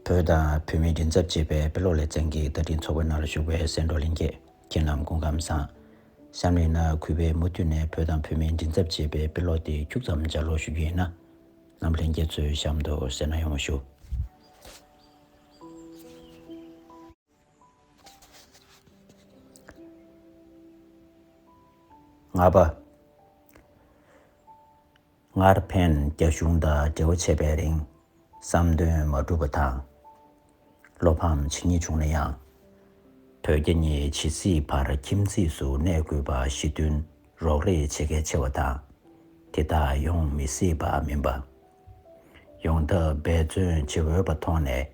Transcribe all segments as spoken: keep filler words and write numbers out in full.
བོད་དང་བོད་མིའི་མགྲིན་ཚབ་ཅེས་པའི་དཔེ་ཀློག་ལེ་ཚན་གྱི་བརྡ་འཕྲིན་ཚོགས་པའི་ནང་ལ་ཞུགས་པའི་སེང་འབྲོག་ལྷན་རྒྱས་ཁྱེད་རྣམས་སྐུ་ཁམས་བཟང་། གཤམ་གླིང་ན་གུས་པས་མུ་མཐུད་ནས་བོད་དང་བོད་མིའི་མགྲིན་ཚབ་ཅེས་པའི་དཔེ་ཀློག་དེ་ཁྱུག་ཙམ་ལྗགས་ཀློག་ཞུ་རྒྱུ་ཡིན་ན། རྣམ་པ་ལྷན་རྒྱས་ཚོས་གཤམ་དུ་གསན་གནང་ཡོང་བ་ཞུ། ལྔ་པ། སྔར་ཕན་རྒྱ་གཞུང་དང་འབྲེལ་བ་བྱས་པའི་རིང་བསམ་དོན་མ་འགྲུབ་པ་དང་། བློ་ཕམ་ཇི་སྙེད་བྱུང་ན་ཡང་། བོད་རྒྱ་གཉིས་ཇི་སྲིད་བར་ཁྱིམ་མཚེས་སུ་གནས་དགོས་པ་ཞི་མཐུན་རོགས་རེས་བྱེད་གལ་ཆེ་བ་དང་། དེ་དག་ཡོང་མི་སྲིད་པ་མིན་པ། ཡོང་ཐབས་འབད་བརྩོན་བྱེད་འོས་པ་མཐོང་ནས།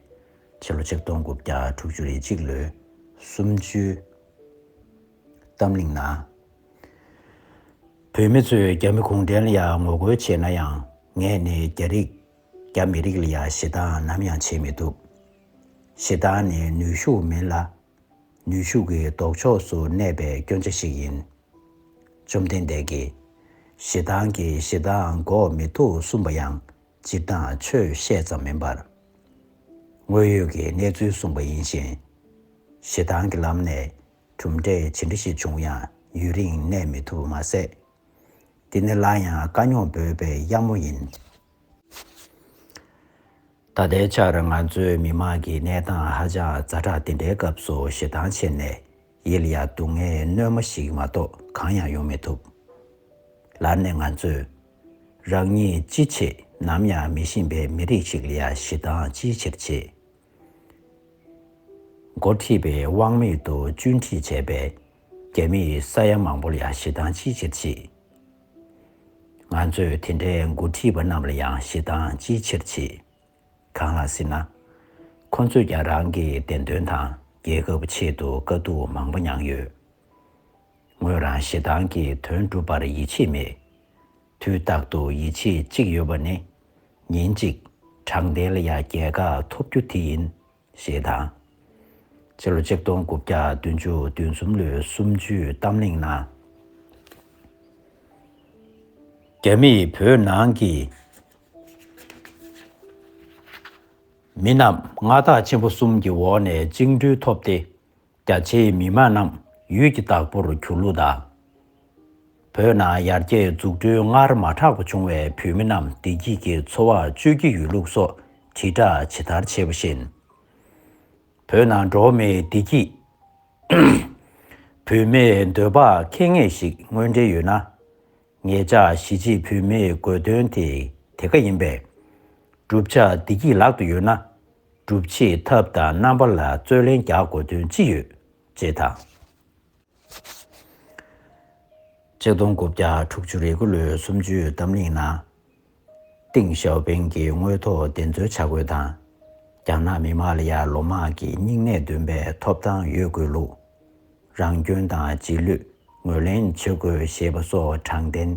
ཕྱི་ལོ་ཆིག་སྟོང་དགུ་བརྒྱ་དྲུག་ཅུ་རེ་གཅིག་ལོའི་གསུམ་བཅུའི་གཏམ་གླེང་ནང་། བོད་མི་ཚོས་རྒྱ་མི་གུང་ཁྲན་ལ་ཡང་ངོ་རྒོལ་བྱས་ན་ཡང་། ངས་ནི་རྒྱ་རིགས་རྒྱ་མི་རིགས་ལ་ཡང་ཞེ་སྡང་ནམ་ཡང་བྱེད་མི་ཐུབ། ཞེ་སྡང་ནི་ནུས་ཤུགས་མིན་ལ། ནུས་ཤུགས་ཀྱི་ལྡོག་ཕྱོགས་སུ་གནས་པའི་སྐྱོན་ཆ་ཞིག་ཡིན། བཅོམ་ལྡན་འདས་ཀྱིས། ཞེ་སྡང་གིས་ཞེ་སྡང་འགོག་མི་ཐུབ་གསུངས་པ་ཡང་། སྤྱིར་བཏང་ཆོས་བཤད་ཙམ་མིན་པར། དངོས་ཡོད་ཀྱི་གནས་ཚུལ་གསུངས་པ་ཡིན་ཞིང་། ཞེ་སྡང་གི་ལམ་ནས་གྲུབ་འབྲས་ཇི་འདྲ་ཞིག་བྱུང་ཡང་ཡུན་རིང་གནས་མི་ཐུབ་མ་ཟད། འདི་ནི་སླར་ཡང་དཀའ་རྙོག་འབོད་པའི་གཡབ་མོ་ཡིན། ད་ལྟའི་ཆར་ང་ཚོའི་མི་དམངས་ཀྱི་གནས་སྟངས་ཧ་ཅང་ཛ་དྲག་འདི་འདྲའི་སྐབས་སུ་ཞེ་སྡང་ཆེ་ནས་ཡིད་ལ་ཡང་སྡུག་བསྔལ་གནོད་མ་ཞིག་མ་གཏོགས་གང་ཡང་ཡོང་མི་ཐུབ། ལར་ནས་ང་ཚོས་རང་ཉིད་ཅི་བྱེད་ནམ་ཡང་མི་ཤེས་པའི་མི་རིགས་ཤིག་ལ་ཡང་ཞེ་སྡང་ཅིའི་ཕྱིར་བྱེད། འགོ་ཁྲིད་པའི་དབང་མེད་དུ་བཅོས་ཁྲིད་བྱས་པའི་རྒྱ་མིའི་ས་ཡ་མང་པོ་ལ་ཡང་ཞེ་སྡང་ཅིའི་ཕྱིར་བྱེད། ང་ཚོས་དེ་འདྲའི་འགོ་ཁྲིད་པ་རྣམས་ལ་ཡང་ཞེ་སྡང་ཅིའི་ཕྱིར་བྱེད། གང་ལ་ཟེར་ན། ཁོ་ཚོས་ཀྱང་རང་གི་བདེན་དོན་དང་རྒྱལ་ཁབ་ཆེད་དུ་དཀའ་སྡུག་མང་པོ་མྱངས་ཡོད། ངོས་རང་ཞེ་སྡང་གིས་དོན་འགྲུབ་པར་ཡིད་ཆེས་མེད། དུས་རྟག་ཏུ་ཡིད་ཆེས་གཅིག་ཡོད་པ་ནི། ཉིན་གཅིག་དྲང་བདེན་ལ་ཡང་རྒྱལ་ཁ་ཐོབ་རྒྱུ་དེ་ཡིན། ཞེས་དང་། ཕྱི་ལོ་ཆིག་སྟོང་དགུ་བརྒྱ་བདུན་ཅུ་དོན་གསུམ་ལོའི་གསུམ་བཅུའི་གཏམ་གླེང་ནང་། རྒྱ་མིས་བོད་ནང་གི་མི་རྣམས་མངའ་བདག་ཆེན་པོ་གསུམ་གྱི་འོག་ནས་བཅིངས་འགྲོལ་ཐོབ་སྟེ། རྒྱ་ཆེའི་མི་དམངས་རྣམས་ཡུལ་གྱི་བདག་པོར་གྱུར་ལུགས་དང་། བོད་ནང་ཡར་རྒྱས་འཛུགས་སྐྲུན་སྔར་མ་གྲགས་པ་བྱུང་བའི་བོད་མི་རྣམས་བདེ་སྐྱིད་ཀྱི་འཚོ་བ་སྤྱོད་ཀྱི་ཡོད་ལུགས་སོགས་དྲིལ་བསྒྲགས་ཇི་ལྟར་བྱས་པ་བཞིན། བོད་ནང་འགྲོ་བ་མིའི་བདེ་སྐྱིད། བོད་མིའི་འདོད་པ་ཁེངས་ངེས་ཤིག་དངོས་འབྲེལ་ཡོད་ན། ངེད་ཅག་གཞིས་བྱེས་བོད་མིའི་དགོས་འདུན་དེ་དེ་ག་ཡིན་པས། བསྒྲུབ་བྱ་བདེ་སྐྱིད་ལག་ཏུ་ཡོད་ན། སྒྲུབ་བྱེད་ཐབས་དང་རྣམ་པ་ལ་རྩོད་ལེན་རྒྱག་དགོས་དོན་ཅི་ཡོད། ཅེས་དང་། ཆིག་སྟོང་དགུ་བརྒྱ་དྲུག་ཅུ་རེ་དགུ་ལོའི་གསུམ་བཅུའི་གཏམ་གླེང་ནང་། ཏེང་ཞའོ་ཕིང་གིས་དངོས་ཐོག་བདེན་འཚོལ་བྱ་དགོས་དང་། རྒྱ་ནག་མི་དམངས་ལ་ཡང་ལོ་མང་གི་སྙིང་ནད་འདོན་པའི་ཐོབ་ཐང་ཡོད་དགོས་ལུགས། རང་སྐྱོན་དང་རྗེས་ལུས་ངོས་ལེན་བྱེད་དགོས་ཞེས་པ་སོགས་དྲང་བདེན་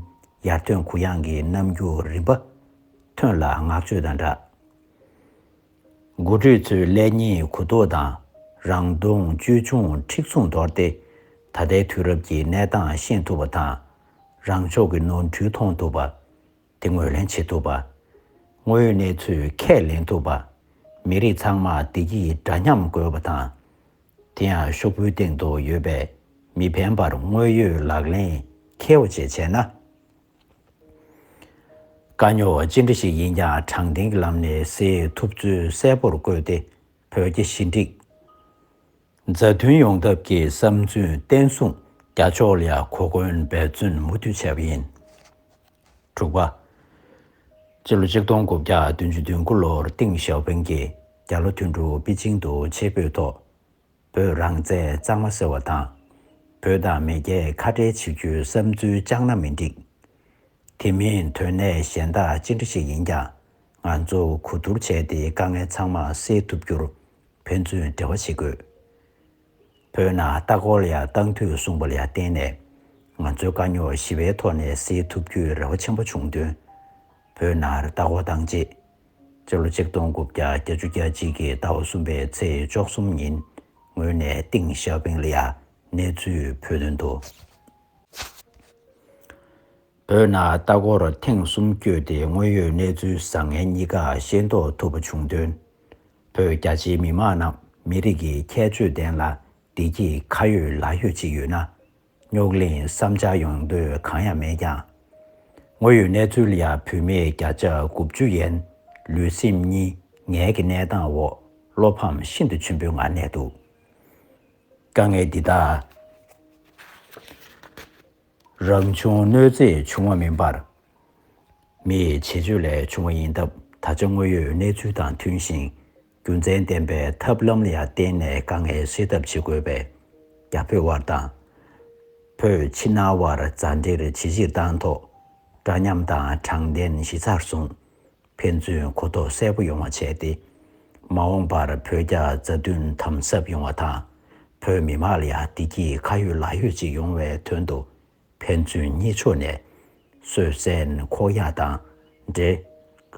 ཡར་ཐོན་གུ་ཡངས་ཀྱི་རྣམ་འགྱུར་རིམ་པ་ཐོན་ལ་བསྔགས་བརྗོད་དང་སྦྲགས། འགོ་ཁྲིད་ཚོས་ཀླད་རྙིང་གུ་དོག་དང་རང་གདོང་བཅོས་ཆུང་མཁྲེགས་བཟུང་དོར་ཏེ། ད་ལྟའི་དུས་རབས་ཀྱི་གནས་སྟངས་ཤེས་ཐུབ་པ་དང་། རང་ཕྱོགས་ཀྱི་ནོར་འཁྲུལ་མཐོང་ཐུབ་པ། དེ་ངོས་ལེན་བྱེད་ཐུབ་པ། དངོས་ཡོད་གནས་ཚུལ་ཁས་ལེན་ཐུབ་པ། མི་རིགས་ཚང་མ་བདེ་སྐྱིད་འདྲ་མཉམ་དགོས་པ་དང་། དེ་ཡང་ཤོག་བུའི་སྟེང་དུ་ཡོད་པའི་མི་ཕན་པར་དངོས་ཡོད་ལག་ལེན་མཁས་པ་བཅས་བྱས་ན། དཀའ་རྙོག་ཅི་འདྲ་ཞིག་ཡིན་ཀྱང་དྲང་བདེན་གྱི་ལམ་ནས་སེལ་ཐུབ་ཚུལ་གསལ་པོར་བཀོད་དེ། བོད་རྒྱ་ཞི་འགྲིག་མཛའ་མཐུན་ཡོང་ཐབས་ཀྱི་བསམ་ཚུལ་བརྟན་སྲུང་རྒྱ་ཕྱོགས་ལ་ཡང་གོ་སྐོན་འབད་བརྩོན་མུ་མཐུད་བྱས་པ་ཡིན། དྲུག་པ། སྤྱི་ལོ་ཆིག་སྟོང་དགུ་བརྒྱ་བདུན་ཅུ་དོན་དགུ་ལོར་ཏེང་ཞའོ་ཕིང་གིས་རྒྱ་ལོ་དོན་དྲུག་པེ་ཅིང་དུ་ཆེད་ཕེབས་ཐོག་བོད་རང་བཙན་གཙང་མ་ཟེར་བ་དང་། བོད་དང་མེས་རྒྱལ་ཁ་བྲལ་བྱེད་རྒྱུའི་བསམ་ཚུལ་བཅངས་ན་མི་འགྲིག་དེ་མིན་དོན་གནད་གཞན་དག་ཅི་འདྲ་ཞིག་ཡིན་ཀྱང་། ང་ཚོ་གོ་བསྡུར་བྱས་ཏེ་དཀའ་ངལ་ཚང་མ་སེལ་ཐུབ་རྒྱུར་ཕན་ཚུན་འབྲེལ་བ་བྱེད་དགོས། བོད་ནང་ལྟ་སྐོར་ལ་ཡང་བཏང་འདོད་གསུངས་པ་ལ་ཡང་བརྟེན་ནས། ང་ཚོའི་དཀའ་རྙོག་ཞི་བའི་ཐོག་ནས་སེལ་ཐུབ་རྒྱུའི་རེ་བ་ཆེན་པོ་བྱུང་དོན། བོད་ནང་ལྟ་སྐོར་བཏང་རྗེས། སྤྱི་ལོ་ཆིག་སྟོང་དགུ་བརྒྱ་བརྒྱད་ཅུ་གྱ་གཅིག་གི་ཟླ་བ་གསུམ་པའི་ཚེས་བཅུ་གསུམ་ཉིན། ངོས་ནས་ཏེང་ཞའོ་ཕིང་ལ་ཡང་གནས་ཚུལ་ཕུལ་དོན་དུ། བོད་ནང་ལྟ་སྐོར་ཐེངས་གསུམ་བསྐྱོད་དེ་དངོས་ཡོད་གནས་ཚུལ་བཟང་ངན་གཉིས་ཀ་ཤེས་རྟོགས་ཐུབ་པ་བྱུང་དོན། བོད་རྒྱ་ཆེའི་མི་མང་རྣམས་མི་རིགས་ཀྱི་ཁྱད་ཆོས་ལྡན་ལ་བདེ་སྐྱིད་ཁ་ཡོད་ལག་ཡོད་ཅིག་ཡོད་ན། རྙོག་གླེང་བསམ་འཆར་ཡོང་འདོད་གང་ཡང་མེད་ཀྱང་། དངོས་ཡོད་གནས་ཚུལ་ལ་ཡང་བོད་མི་བརྒྱ་ཆ་དགུ་བཅུ་ཡན་ལུས་སེམས་གཉིས་ངལ་གྱི་གནས་སྟངས་འོག་བློ་ཕམ་ཤིན་ཏུ་ཆེན་པོའི་ངང་གནས་འདུག་དཀའ་ངལ་འདི་དག་རང་བྱུང་གནོད་འཚེ་བྱུང་བ་མིན་པར། མིའི་བྱེད་སྤྱོད་ལས་བྱུང་བ་ཡིན་སྟབས། ད་ཆ་དངོས་ཡོད་གནས་ཚུལ་དང་མཐུན་ཞིང་རྒྱུ་མཚན་ལྡན་པའི་ཐབས་ལམ་ལ་ཡང་བརྟེན་ནས་དཀའ་ངལ་སེལ་ཐབས་བྱེད་དགོས་པས། རྒྱ་བོད་དབར་དང་། བོད་ཕྱི་ནང་དབར་མཛའ་འབྲེལ་ཇེ་ཆེར་བཏང་ཐོག་འདྲ་མཉམ་དང་དྲང་བདེན་གཞི་རྩར་བཟུང་། ཕན་ཚུན་གོ་རྟོགས་གསལ་པོ་ཡོང་བ་བྱས་ཏེ། མ་འོངས་པར་བོད་རྒྱ་མཛའ་མཐུན་དམ་ཟབ་ཡོང་བ་དང་། བོད་མི་མང་ལ་ཡང་བདེ་སྐྱིད་ཁ་ཡོད་ལག་ཡོད་ཅིག་ཡོང་བའི་དོན་དུ། ཕན་ཚུན་གཉིས་ཕྱོགས་ནས་སོ་སོའི་སེམས་ཁོག་ཡངས་དང་འབྲེལ།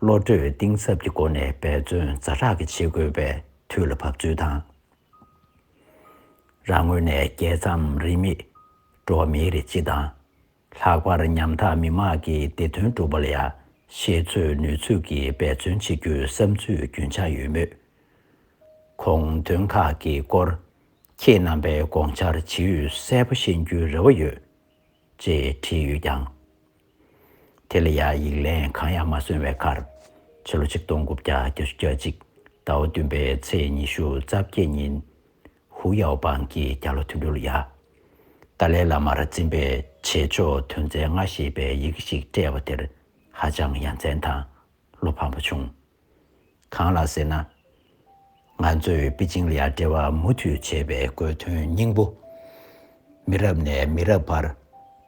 བློ་གྲོས་གཏིང་ཟབ་ཀྱི་སྒོ་ནས་འབད་བརྩོན་ཛ་དྲག་གིས་བྱེད་དགོས་པའི་དུས་ལ་བབ་ཚུལ་དང་། རང་ངོས་ནས་རྒྱལ་མཚམས་རིས་མེད་འགྲོ་བ་མིའི་རིགས་སྤྱི་དང་། ལྷག་པར་ཉམ་ཐག་མི་དམངས་ཀྱི་བདེ་དོན་སྒྲུབ་པ་ལ་ཡང་ཤེས་ཚོད་ནུས་ཚོད་ཀྱིས་འབད་བརྩོན་བྱེད་རྒྱུའི་བསམ་ཚུལ་རྒྱུན་ཆགས་ཡོད་མོད། ཁོང་དོན་ཁག་གི་སྐོར་ཁྱེད་རྣམ་པའི་དགོངས་འཆར་ཇི་ཡོད་གསལ་པོ་ཤེས་རྒྱུའི་རེ་བ་ཡོད། ཅེས་བྲིས་ཡོད་ཀྱང་། དེ་ལ་ཡང་ཡིག་ལན་གང་ཡང་མ་སོན་པའི་ཁར། ཕྱི་ལོ་ཆིག་སྟོང་དགུ་བརྒྱ་བརྒྱད་ཅུ་གྱ་གཅིག་ཟླ་བ་བདུན་པའི་ཚེས་ཉི་ཤུ་རྩ་བརྒྱད་ཉིན། ཧུའུ་ཡའོ་པང་གིས་རྒྱ་ལོ་དོན་གྲུབ་ལ་ཡ། ཏཱ་ལའི་བླ་མར་འཛིན་པའི་བྱེད་ཕྱོགས་དོན་ཚན་ལྔ་ཞེས་པའི་ཡི་གེ་ཞིག་སྤྲད་པ་དེར་ཧ་ཅང་ཡ་མཚན་དང་བློ་ཕམ་པ་བྱུང་། གང་ལགས་ཟེར་ན། ང་ཚོས་པེ་ཅིང་ལ་ཡ་འབྲེལ་བ་མུ་མཐུད་བྱེད་པའི་དགོས་དོན་སྙིང་པོ། མི་རབས་ནས་མི་རབས་བར་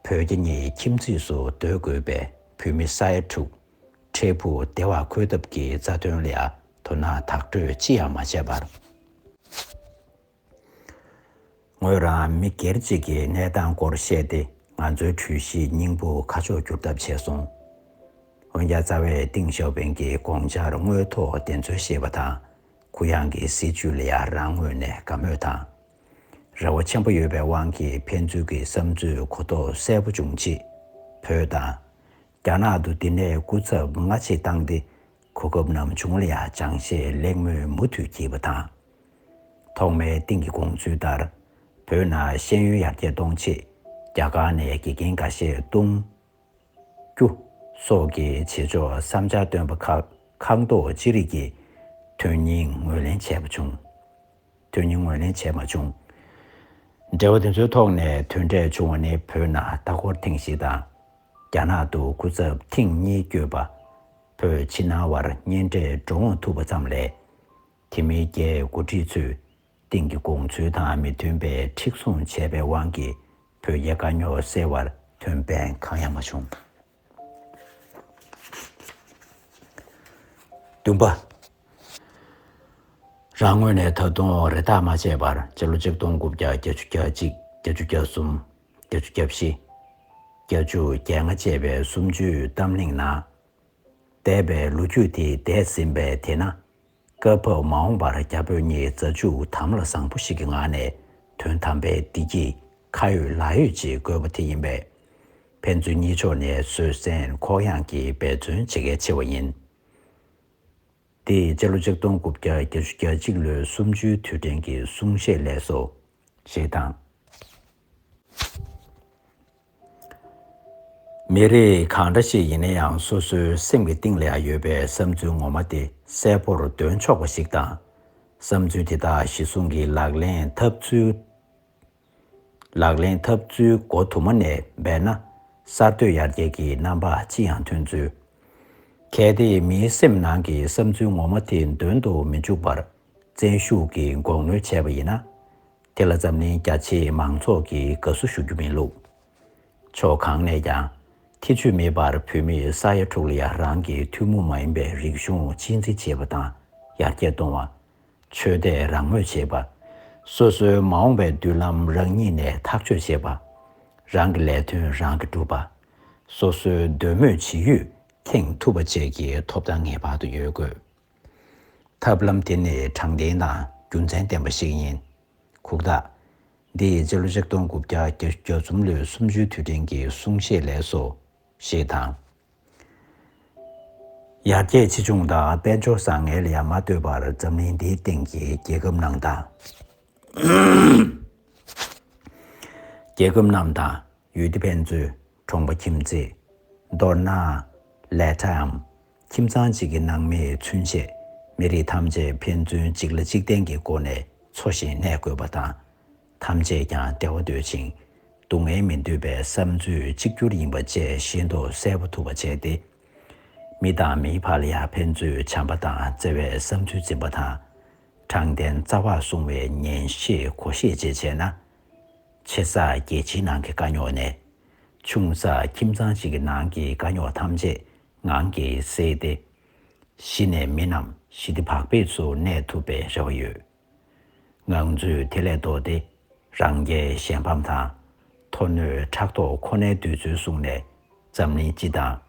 བོད་རྒྱ་གཉིས་ཁྱིམ་མཚེས་སུ་སྡོད་དགོས་པའི་བོད་མི་ས་ཡ་དྲུག་འཕྲལ་ཕུགས་བདེ་བར་འཁོད་ཐབས་ཀྱི་རྩ་དོན་ལ་ཡ་དོ་སྣང་དག་སྤྲོད་ཅི་ཡང་མ་བྱས་པར། ངོས་རང་མི་སྒེར་གཅིག་གི་གནས་སྟངས་སྐོར་བཤད་དེ། ང་ཚོའི་གྲོས་གཞིའི་སྙིང་པོ་ཁ་ཕྱོགས་བསྒྱུར་ཐབས་བྱས་སོང་། འོན་ཀྱང་རྩ་བའི་ཏིང་ཞའོ་ཕིང་གི་དགོངས་འཆར་དངོས་ཐོག་བདེན་འཚོལ་ཞེས་པ་དང་། གུ་ཡངས་ཀྱི་སྲིད་བྱུས་ལ་ཡང་རང་ངོས་ནས་དགའ་མོས་དང་། རེ་བ་ཆེན་པོ་ཡོད་པའི་དབང་གིས་ཕན་ཚུན་གྱི་བསམ་ཚུལ་གོ་རྟོགས་གསལ་པོ་བྱུང་རྗེས། བོད་དང་། རྒྱ་ནག་ཏུ་འདི་ནས་སྐུ་ཚབ་སྔ་ཕྱི་བཏང་སྟེ། གོ་སྐབས་ནམ་བྱུང་ལ་ཡང་སྦྱང་ཤེས་ལེགས་སྨོན་མུ་མཐུད་བགྱིས་པ་དང་། ཐོག་མའི་ཏིང་གི་དགོངས་ཚུལ་ལྟར། བོད་ནང་ཤེས་ཡོན་ཡར་རྒྱས་གཏོང་ཆེད་རྒྱ་གར་ནས་དགེ་རྒན་འགའ་ཤས་གཏོང་རྒྱུ་སོགས་ཀྱི་བྱེད་ཕྱོགས་བསམ་འཆར་བཏོན་པ་ཁག་ཁག་འདོགས་ཅི་རིགས་ཀྱི་དོན་སྙིང་ངོས་ལེན་བྱས་པ་བྱུང་། དོན་སྙིང་ངོས་ལེན་བྱས་མ་བྱུང་། འབྲེལ་བ་དེ་ཚོའི་ཐོག་ནས་དོན་འབྲས་བྱུང་བ་ནི། བོད་ནང་ལྟ་སྐོར་ཐེངས་ཤིག་དང་། རྒྱ་ནག་ཏུ་སྐུ་ཚབ་ཐེངས་གཉིས་བསྐྱོད་པ། བོད་ཕྱི་ནང་བར་གཉེན་འཕྲད་འགྲོ་འོང་ཐུབ་པ་ཙམ་ལས། དེ་མིན་རྒྱའི་འགོ་ཁྲིད་ཚོས་ཏིང་གི་དགོངས་ཚུལ་དང་མི་མཐུན་པའི་མཁྲེགས་བཟུང་བྱས་པའི་དབང་གིས། བོད་རྒྱའི་དཀའ་རྙོག་སེལ་བར་དོན་ཕན་གང་ཡང་མ་བྱུང་། བདུན་པ། རང་ངོས་ནས་ད་དུང་རེ་ཐག་མ་ཆད་པར། སྤྱི་ལོ་ཆིག་སྟོང་དགུ་བརྒྱ་བརྒྱད་ཅུ་གྱ་གཅིག་བརྒྱད་ཅུ་གྱ་གསུམ། བརྒྱད་ཅུ་གྱ་བཞི། བརྒྱད་ཅུ་གྱ་ལྔ་བཅས་པའི་གསུམ་བཅུའི་གཏམ་གླེང་ནང་། འདས་པའི་ལོ་རྒྱུས་དེ་འདས་ཟིན་པས། དེས་ན་སྐབས་བབ་མ་འོངས་པར་རྒྱ་བོད་གཉིས་མཛའ་གཅུགས་དམ་ལ་བཟང་པོ་ཞིག་གི་ངང་ནས། དོན་དམ་པའི་བདེ་སྐྱིད་ཁ་ཡོད་ལག་ཡོད་ཅིག་དགོས་པ་དེ་ཡིན་པས། ཕན་ཚུན་གཉིས་ཕྱོགས་ནས་སོ་སོའི་སེམས་ཁོག་ཡངས་ཀྱིས་འབད་བརྩོན་བྱེད་གལ་ཆེ་བ་ཡིན། འདི་སྤྱི་ལོ་ཆིག་སྟོང་དགུ་བརྒྱ་བརྒྱད་ཅུ་གྱ་གཅིག་ལོའི་གསུམ་བཅུའི་དུས་དྲན་གྱི་གསུང་བཤད་ལས་སོ། ཞེས་དང་། མི་རིགས་གང་འདྲ་ཞིག་ཡིན་ན་ཡང་། སོ་སོའི་སེམས་ཀྱི་གཏིང་ལ་ཡང་ཡོད་པའི་བསམ་ཚུལ་ངོ་མ་དེ་གསལ་པོར་འདོན་ཆོག་པ་ཞིག་དང་། བསམ་ཚུལ་དེ་དག་གཞི་བཟུང་གིས་ལག་ལེན་འཐབ་ཚུལ། ལག་ལེན་འཐབ་ཚུལ་མགོ་དུ་མ་ནས་འབད་ན། གསར་གཏོད་ཡར་རྒྱས་ཀྱི་རྣམ་པ་ཅི་ཡང་ཐོན་ཚུལ། གལ་ཏེ་མིའི་སེམས་ནང་གི་བསམ་ཚུལ་ངོ་མ་དེ་འདོན་དུ་མི་འཇུག་པར། བཙན་ཤུགས་ཀྱིས་འགོག་གནོན་བྱས་པ་ཡིན་ན། དེ་ལ་འཛམ་གླིང་རྒྱ་ཆེའི་མང་ཚོགས་ཀྱིས་དགའ་བསུ་ཞུ་རྒྱུ་མིན་ལུགས། ཕྱོགས་གང་ནས་ཀྱང་། ཐེ་བྱུས་མེད་པར་བོད་མི་ས་ཡ་དྲུག་ལ་ཡ་རང་གི་ཐུན་མོང་མ་ཡིན་པའི་རིག་གཞུང་གཅེས་འཛིན་བྱེད་པ་དང་ཡར་རྒྱས་གཏོང་བ། ཆོས་དད་རང་མོས་བྱེད་པ། སོ་སོའི་མ་འོངས་པའི་མདུན་ལམ་རང་ཉིད་ནས་ཐག་གཅོད་བྱེད་པ། རང་གི་ལས་དོན་རང་གིས་སྒྲུབ་པ། སོ་སོའི་འདོད་མོས་ཇི་ཡོད་ཁེངས་ཐུབ་པ་བཅས་ཀྱི་ཐོབ་ཐང་ངེས་པར་དུ་ཡོད་དགོས། ཐབས་ལམ་དེ་ནི་དྲང་བདེན་དང་རྒྱུ་མཚན་ལྡན་པ་ཞིག་ཡིན། ཁུག་རྟ། འདི་ཡི་སྤྱི་ལོ་ཆིག་སྟོང་དགུ་བརྒྱ་བརྒྱད་ཅུ་གྱ་གསུམ་ལོའི་གསུམ་བཅུའི་དུས་དྲན་གྱི་གསུང་བཤད་ལས་སོ། ཞེས་དང་། ཡར་རྒྱས་ཆེ་ཆུང་དང་དཔལ་འབྱོར་བཟང་ངན་ལ་ཡང་མ་ལྟོས་པར་འཛམ་གླིང་འདིའི་སྟེང་གི་རྒྱལ་ཁབ་རྣམས་དང་། རྒྱལ་ཁབ་རྣམས་དང་ཡུལ་སྡེ་ཕན་ཚུན། གྲོང་པ་ཁྱིམ་མཚེས། མདོར་ན། ལས་གྲྭའམ། ཁྱིམ་ཚང་གཅིག་གི་ནང་མི་ཚུན་ཆད་མི་རིགས་ཐམས་ཅད་ཕན་ཚུན་གཅིག་ལ་གཅིག་བརྟེན་གྱི་སྒོ་ནས་འཚོ་ཞིང་གནས་དགོས་པ་དང་། ཐམས་ཅད་ཀྱང་བདེ་བ་འདོད་ཅིང་སྡུག་བསྔལ་མི་འདོད་པའི་བསམ་ཚུལ་གཅིག་གྱུར་ཡིན་པ་བཅས་ཤིན་ཏུ་གསལ་པོ་ཐུབ་པ་བྱས་ཏེ། མི་དང་མིའི་བར་ལ་ཡང་ཕན་ཚུན་བྱམས་པ་དང་བརྩེ་བའི་བསམ་ཚུལ་འཛིན་པ་དང་། དྲང་བདེན་རྩ་བར་སྲུང་བའི་ཉན་ཤེས་གོ་ཤེས་བཅས་བྱས་ན། ཆེ་ས་རྒྱལ་སྤྱིའི་ནང་གི་དཀའ་རྙོག་ནས། ཆུང་ས་ཁྱིམ་ཚང་གཅིག་གི་ནང་གི་དཀའ་རྙོག་ཐམས་ཅད་ངང་གིས་སེལ་ཏེ། གཞི་ནས་མི་རྣམས་ཞི་བདེ་བག་ཕེབས་སུ་གནས་ཐུབ་པའི་རེ་བ་ཡོད། ངང་ཚུལ་དེ་ལས་ལྡོག་སྟེ། རང་རྒྱལ་གཞན་ཕམ་དང་། མཐོ་གནོད་ཕྲག་དོག་ཁོ་ནའི་འདོད་ཚུལ་བཟུང་ནས། འཛམ་གླིང་སྤྱི་དང་།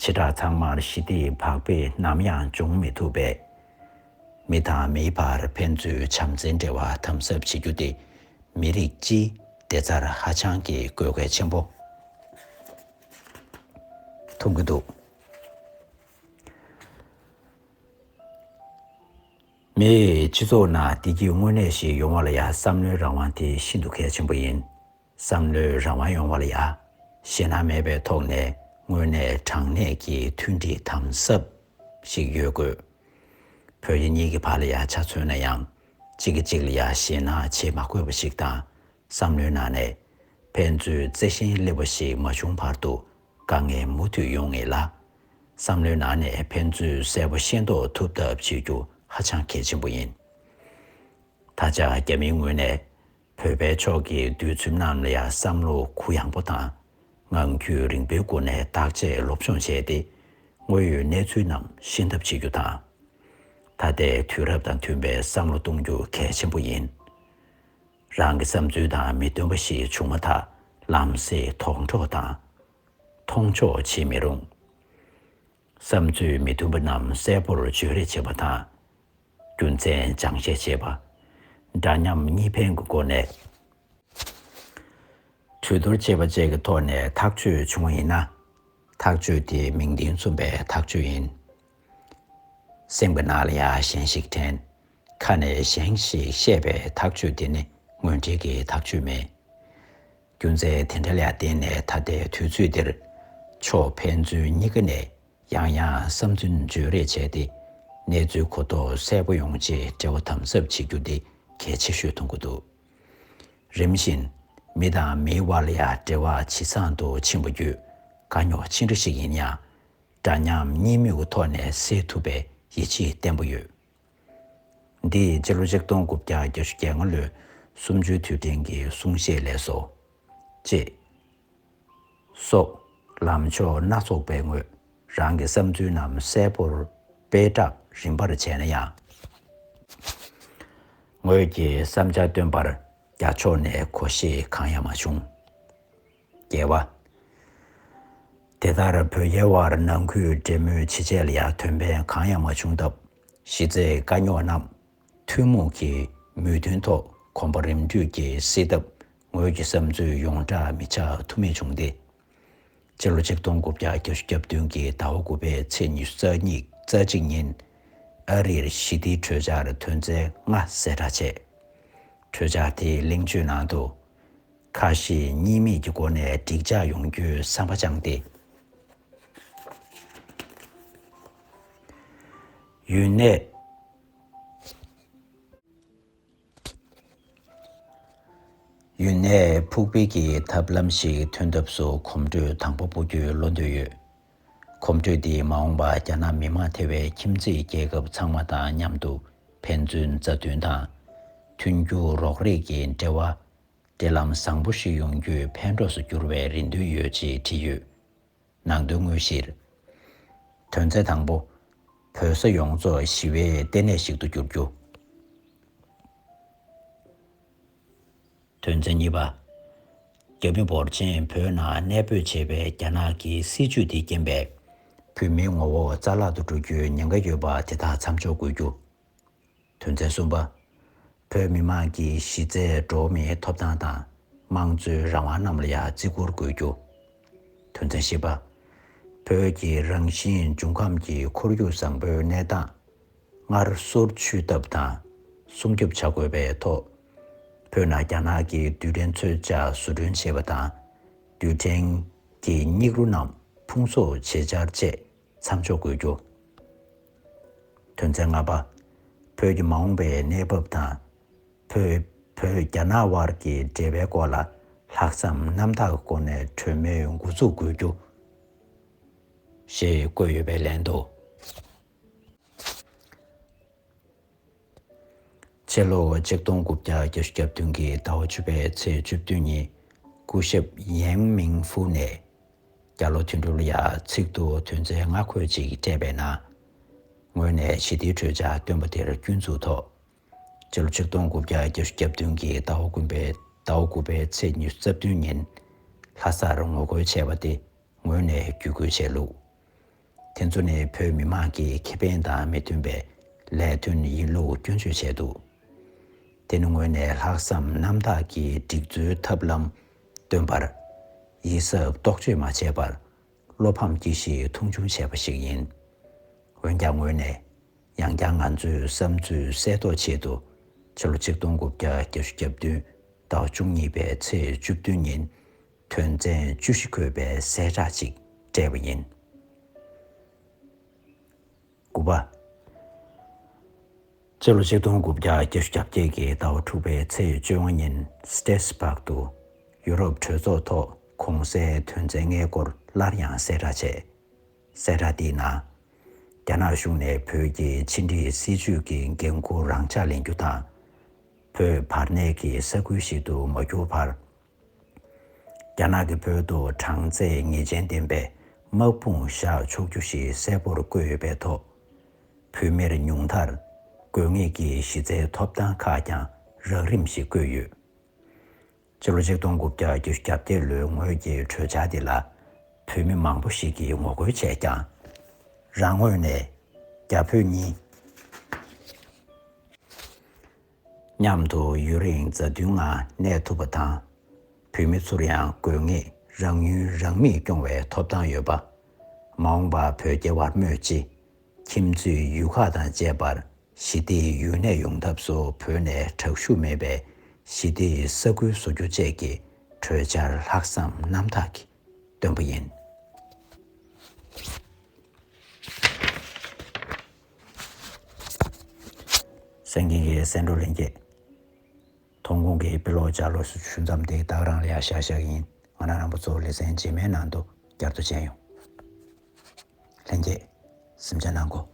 བྱེ་བྲག་ཚང་མར་ཞི་བདེ་བག་ཕེབས་ནམ་ཡང་འབྱུང་མི་ཐུབ་པས། མི་དང་མིའི་བར་ཕན་ཚུན་བྱམས་བརྩེའི་འབྲེལ་བ་དམ་ཟབ་བྱེད་རྒྱུ་དེ། མི་རིགས་སྤྱིའི་བདེ་རྩར་ཧ་ཅང་གི་དགོས་གལ་ཆེན་པོ་མཐོང་གི་འདུག། མིའི་སྤྱི་ཚོགས་ནང་བདེ་སྐྱིད་དངོས་གནས་ཤིག་ཡོང་བ་ལ་ཡང་བསམ་བློའི་རང་དབང་དེ་ཤིན་ཏུ་གལ་ཆེན་པོ་ཡིན། བསམ་བློའི་རང་དབང་ཡོང་བ་ལ་ཡང་ཞེད་སྣང་མེད་པའི་ཐོག་ནས་དངོས་གནས་དྲང་གནས་ཀྱི་མཐུན་སྒྲིལ་དམ་ཟབ་ཞིག་ཡོད་དགོས། བོད་རྒྱ་གཉིས་ཀྱི་བར་ལ་ཡང་ཆ་མཚོན་ན་ཡང་། གཅིག་གིས་གཅིག་ལ་ཡང་ཞེད་སྣང་བྱེད་མ་དགོས་པ་ཞིག་དང་། བསམ་བློའི་ནང་ནས་ཕན་ཚུན་བརྩེ་ཞེན་སླེབས་པ་ཞིག་མ་བྱུང་བར་དུ་དཀའ་ངལ་མུ་མཐུད་ཡོང་ངེས་ལ། བསམ་བློའི་ནང་ནས་ཕན་ཚུན་གསལ་པོ་ཤེས་རྟོགས་ཐུབ་ཐབས་བྱེད་རྒྱུ་ཧ་ཅང་གལ་ཆེན་པོ་ཡིན། ད་ཆ་རྒྱ་མིའི་ངོས་ནས་བོད་པའི་ཕྱོགས་ཀྱི་འདུལ་འཛོམས་རྣམས་ལ་ཡང་བསམ་བློ་གུ་ཡངས་པོ་དང་། ངང་རྒྱུད་རིང་པོའི་སྒོ་ནས་བརྟག་དཔྱད་སློབ་སྦྱོང་བྱས་ཏེ། དངོས་ཡོད་གནས་ཚུལ་རྣམས་ཤེས་ཐབས་བྱེད་རྒྱུ་དང་། ད་ལྟའི་དུས་རབས་དང་མཐུན་པའི་བསམ་བློ་གཏོང་རྒྱུ་གལ་ཆེན་པོ་ཡིན། རང་གི་བསམ་ཚུལ་དང་མི་མཐུན་པ་ཞིག་བྱུང་མ་ཐག་ལམ་སེང་དོགས་འདྲི་དང་། མཐོང་ཆོག་བྱེད་མི་རུང་། བསམ་ཚུལ་མི་མཐུན་པ་རྣམས་གསལ་པོར་བརྗོད་རེས་བྱེད་པ་དང་། རྒྱུ་མཚན་སྦྱང་བཤད་བྱེད་པ། འདྲ་མཉམ་གཉིས་ཕན་གྱི་སྒོ་ནས། གྲོས་བསྡུར་བྱེད་པ་བཅས་ཀྱི་ཐོག་ནས་ཐག་གཅོད་བྱུང་བ་ཡིན་ན། ཐག་གཅོད་དེ་མིང་དོན་མཚུངས་པའི་ཐག་གཅོད་ཡིན། སེམས་ཀྱི་ནང་ལ་ཡང་གཞན་ཞིག་དྲན། ཁ་ནས་གཞན་ཞིག་བཤད་པའི་ཐག་གཅོད་དེ་ནི་དངོས་འབྲེལ་གྱི་ཐག་གཅོད་མེད། རྒྱུ་མཚན་དེ་འདྲ་ལ་བརྟེན་ནས་ད་ལྟའི་དུས་ཚོད་འདིར། ཕྱོགས་ཕན་ཚུན་གཉིས་ཀ་ནས་ཡང་ཡང་བསམ་ཚུལ་བརྗོད་རེས་བྱས་ཏེ། གནས་ཚུལ་གོ་རྟོགས་གསལ་པོ་ཡོང་ཆེད་འབྲེལ་བ་དམ་ཟབ་བྱེད་རྒྱུ་དེ་གལ་ཆེ་ཤོས་མཐོང་གི་འདུག། རིམ་བཞིན་མི་དང་མིའི་དབར་ལ་ཡང་འབྲེལ་བ་ཇེ་བཟང་དུ་ཕྱིན་པ་བརྒྱུད། དཀའ་རྙོག་ཆེ་འདྲ་ཞིག་ཡིན་ཡང་། འདྲ་མཉམ་གཉིས་མོས་ཀྱི་ཐོག་ནས་སེལ་ཐུབ་པའི་ཡིད་ཆེས་བརྟན་པོ་ཡོད། འདི་ཕྱི་ལོ་ཆིག་སྟོང་དགུ་བརྒྱ་བརྒྱད་ཅུ་གྱ་ལྔ་ལོའི་གསུམ་བཅུའི་དུས་དྲན་གྱི་གསུང་བཤད་ལས་སོ། ཅེས། སོགས། ལམ་ཕྱོགས་སྣ་ཚོགས་པའི་ངོས་རང་གི་བསམ་ཚུལ་རྣམས་གསལ་པོར་སྤེལ་གྲགས་རིམ་པར་བྱས་ན་ཡང་། ངོས་ཀྱི་བསམ་འཆར་བཏོན་པར་རྒྱ་ཕྱོགས་ནས་གོ་ཤེས་གང་ཡང་མ་བྱུང་། རྒྱལ་བ། དེ་ལྟར་བོད་རྒྱའི་དབར་ནང་ཁུལ་འབྲེལ་མོལ་ཇི་བྱས་ལ་ཡང་དོན་ཕན་གང་ཡང་མ་བྱུང་སྟབས། གཞི་རྩའི་དཀའ་རྙོག་རྣམས་ཐུན་མོང་གི་མོས་མཐུན་ཐོག་གོམ་པ་རིམ་བགྲོད་ཀྱིས་སེལ་ཐབས་ངོས་ཀྱི་བསམ་ཚུལ་ཡོངས་གྲགས་མི་ཆགས་ཐུབ་མེད་བྱུང་སྟེ། སྤྱི་ལོ་ཆིག་སྟོང་དགུ་བརྒྱ་བརྒྱད་ཅུ་གྱ་བདུན་གྱི་ཟླ་བ་དགུ་པའི་ཚེས་ཉི་ཤུ་རྩ་གཉིས་རྩ་གཅིག་ཉིན། ཨ་རིར་ཞི་བདེའི་གྲོས་འཆར་དོན་ཚན་ལྔ་གསལ་བསྒྲགས་བྱས། གྲོས་འཆར་དེའི་གླེང་བརྗོད་ནང་དུ། ཁ་ཞེ་གཉིས་མེད་ཀྱི་སྒོ་ནས་འགྲིག་འཇགས་ཡོང་རྒྱུའི་བསམ་པ་བཅངས་ཏེ། ཡུན་གནས། ཡུན་གནས་ཕུགས་འབེབས་ཀྱི་ཐབས་ལམ་ཞིག་ཐོན་ཐབས་སུ་གོམ་བགྲོད་དང་པོ་སྤོ་རྒྱུའི་བློ་འདོད་ཡོད། གོམ་བགྲོད་འདིས་མ་འོངས་པར་རྒྱ་ནག་མི་དམངས་ཐེ་བའི་ཁྱིམ་མཚེས་རྒྱལ་ཁབ་ཚང་མ་དང་མཉམ་དུ་ཕན་ཚུན་མཛའ་མཐུན་དང་། མཐུན་འགྱུར་རོགས་རེས་ཀྱི་འབྲེལ་བ་འབྲེལ་ལམ་བཟང་པོ་ཞིག་ཡོང་རྒྱུའི་ཕན་གྲོགས་སུ་འགྱུར་བའི་རེ་འདུན་ཡོད་ཅེས་བྲིས་ཡོད། ནང་དོན་དངོས་གཞིར། དོན་ཚན་དང་པོ། བོད་ས་ཡོངས་རྫོགས་ཞི་བའི་ལྟེ་གནས་ཤིག་ཏུ་འགྱུར་རྒྱུ། དོན་ཚན་གཉིས་པ། རྒྱ་མི་འབོར་ཆེན་བོད་ནང་གནས་སྤོས་བྱས་པའི་རྒྱ་ནག་གི་སྲིད་བྱུས་དེའི་རྐྱེན་པས། བོད་མིའི་ངོ་བོ་རྩ་བརླག་ཏུ་འགྲོ་རྒྱུའི་ཉེན་ཁ་ཡོད་པ་དེ་དག་མཚམས་འཇོག་དགོས་རྒྱུ། དོན་ཚན་གསུམ་པ། བོད་མི་མང་གི་གཞི་རྩའི་འགྲོ་བ་མིའི་ཐོབ་ཐང་དང་། དམངས་གཙོའི་རང་དབང་རྣམས་ལ་ཡང་བརྩི་བཀུར་དགོས་རྒྱུ། དོན་ཚན་བཞི་པ། བོད་ཀྱི་རང་བཞིན་འབྱུང་ཁམས་ཀྱི་ཁོར་ཡུག་བཟང་པོའི་གནས་སྟངས་སྔར་སོར་ཆུད་ཐབས་དང་སྲུང་སྐྱོབ་བྱ་དགོས་པའི་ཐོག་བོད་ནང་རྒྱ་ནག་གི་རྡུལ་ཕྲན་ཚོའི་ལྕགས་བཟོ་སྐྲུན་བྱེད་པ་དང་། རྡུལ་ཕྲན་གྱི་སྙིགས་རོ་རྣམས་ཕུང་གསོག་བྱེད་འཆར་བཅས་མཚམས་འཇོག་དགོས་རྒྱུ། དོན་ཚན་ལྔ་པ། བོད་ཀྱི་མ་འོངས་པའི་གནས་བབ་དང་། བོད་བོད་རྒྱ་ནག་དབར་གྱི་འབྲེལ་བའི་སྐོར་ལ་ལྷག་བསམ་རྣམ་དག་གི་སྒོ་ནས་གྲོས་མོལ་འགོ་འཛུགས་དགོས་རྒྱུ། ཞེས་བཀོད་ཡོད་པའི་ལན་དུ། ཕྱི་ལོ་ཆིག་སྟོང་དགུ་བརྒྱ་བརྒྱད་ཅུ་གྱ་བདུན་གྱི་ཟླ་བ་བཅུ་པའི་ཚེས་བཅུ་བདུན་ཉིན་སྐུ་ཞབས་ཡེང་མིང་ཧྥུ་ནས་རྒྱ་ལོ་དོན་གྲུབ་ལ་ཡང་ཚིག་ཐོ་དོན་ཚན་ལྔ་འཁོད་ཅིག་སྤྲད་པའི་ནང་། ངོས་ནས་ཞི་བདེའི་གྲོས་འཆར་བཏོན་པ་དེར་སྐྱོན་འཛུགས་ཐོག་ཕྱི་ལོ་ཆིག་སྟོང་དགུ་བརྒྱ་བརྒྱད་ཅུ་གྱ་བདུན་གྱི་ཟླ་བ་དགུ་པའི་ཟླ་བ་དགུ་པའི་ཚེས་ཉི་ཤུ་རྩ་བདུན་ཉིན་ལྷ་སར་ངོ་རྒོལ་བྱས་པ་དེ་ངོས་ནས་བརྒྱུད་སྐུལ་བྱས་ལུགས། དེ་ཚོ་ནི་བོད་མི་མང་གི་ཁེ་ཕན་དང་མི་མཐུན་པའི་ལས་དོན་ཡིན་ལུགས་སྐྱོན་བརྗོད་བྱས་འདུག་དེ་ནི་ངོས་ནས་ལྷག་བསམ་རྣམ་དག་གིས་སྒྲིག་འཛུགས་ཐབས་ལམ་སྟོན་པར་ཡིད་གཟབ་རྟོག་དཔྱོད་མ་བྱས་པར་བློ་ཕམ་སྐྱེ་གཞིའི་མཐོང་ཆུང་བྱས་པ་ཞིག་ཡིན། འོན་ཀྱང་ངོས་ནས་ཡང་བསྐྱར་ང་ཚོའི་བསམ་ཚུལ་གསལ་རྟོགས་ཆེད་དུ་ཕྱི་ལོ་ཆིག་སྟོང་དགུ་བརྒྱ་བརྒྱད་ཅུ་གྱ་བདུན་ཟླ་བ་བཅུ་གཉིས་པའི་ཚེས་བཅུ་བདུན་ཉིན་དོན་ཚན་བཅུ་བཞི་འཁོད་པའི་གསལ་བསྒྲགས་ཤིག་སྤྲད་པ་ཡིན། དགུ་པ། ཕྱི་ལོ་ཆིག་སྟོང་དགུ་བརྒྱ་བརྒྱད་ཅུ་གྱ་བརྒྱད་ཀྱི་ཟླ་བ་དྲུག་པའི་ཚེས་བཅོ་ལྔ་ཉིན་སི་ཏེ་སི་བྷག་ཏུ་ཡུ་རོབ་གྲོས་ཚོགས་ཐོག་གོང་གསལ་དོན་ཚན་ལྔའི་སྐོར་སླར་ཡང་གསལ་བསྒྲགས་བྱས། གསལ་བསྒྲགས་འདིའི་ནང་། རྒྱ་ནག་གཞུང་ནས་བོད་ཀྱི་ཕྱི་འབྲེལ་སྲིད་ཇུས་ཀྱི་འགན་འཁུར་རང་འཇགས་ལེན་རྒྱུ་དང་། བོད་བར་གནས་ཀྱི་ས་ཁུལ་ཞིག་ཏུ་མ་གྱུར་བར། རྒྱ་ནག་གིས་བོད་དུ་གྲངས་ཚད་ངེས་ཅན་ལྡན་པའི་དམག་དཔུང་བཞག་ཆོག་རྒྱུ་ཞིག་གསལ་པོར་བཀོད་ཡོད་པའི་ཐོག་བོད་མིར་ཉུང་མཐར་དགོས་ངེས་ཀྱི་གཞི་རྩའི་ཐོབ་ཐང་ཁག་ཀྱང་རག་རིམ་ཞིག་བཀོད་ཡོད། ཕྱི་ལོ་ཆིག་སྟོང་དགུ་བརྒྱ་བརྒྱད་ཅུ་གྱ་བརྒྱད་ལོའི་ངོས་ཀྱི་གྲོས་འཆར་འདི་ལ་བོད་མི་མང་པོ་ཞིག་གིས་ངོ་རྒོལ་བྱས་ཀྱང་། རང་ངོས་ནས་རྒྱ་བོད་གཉིས་མཉམ་དུ་ཡུན་རིང་མཛའ་མཐུན་ངང་གནས་ཐུབ་པ་དང་། བོད་མི་ཚོར་ཡང་དགོས་ངེས་རང་ཡུལ་རང་མིས་སྐྱོང་བའི་ཐོབ་ཐང་ཡོད་པ། མ་འོངས་པར་བོད་རྒྱ་དབར་སྨོས་ཅི། ཁྱིམ་མཚེས་ཡུལ་ཁག་དང་བཅས་པར་ཞི་བདེའི་ཡུན་གནས་ཡོང་ཐབས་སུ་བོད་ནས་དྲག་ཤུགས་མེད་པའི་ཞི་བདེའི་ས་ཁུལ་བཟོ་རྒྱུ་བཅས་ཀྱི་གྲོས་འཆར་ལྷག་བསམ་རྣམ་དག་གིས་བཏོན་པ་ཡིན། གསན་མཁན་གྱི་གསན་གྲོགས་ལྷན་རྒྱས། ཐོན་ཁུངས་ཀྱི་དཔེ་ཀློག་ལྗགས་ཀློག་ཞུ་མཚམས་འདི་ད་ག་རང་ལ་ཡང་བཞག་བཞག་ཡིན། ང་རང་རྣམ་པ་ཚོ་ལེ་ཚན་རྗེས་མའི་ནང་དུ་བསྐྱར་དུ་མཇལ་ཡོང་། ལྷན་རྒྱས་གཟིམ་འཇག་གནང་གོ།